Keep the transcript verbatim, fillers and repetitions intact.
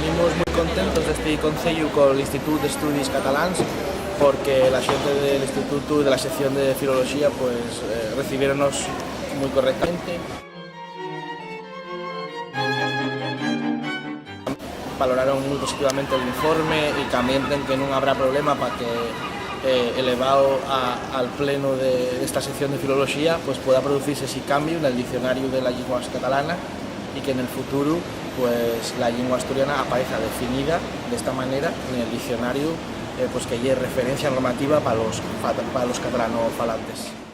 Estamos mui contentos d'esti conceyu col Institut d'Estudis Catalans, porque la xente del institutu y de la sección de filoloxía, pues, eh, recibiéronnos mui correctamente. Valoraron mui positivamente l'informe y camienten que nun habrá problema pa que, eh, elevao a, al pleno de, d'esta sección de filoloxía, pues, pueda producise esi cambiu nel diccionariu de la llingua catalana y que nel futuru, pues, la llingua asturiana apaeza definida d'esta manera nel diccionariu, eh, pues, que ye referencia normativa pa los, pa, pa los catalanofalantes.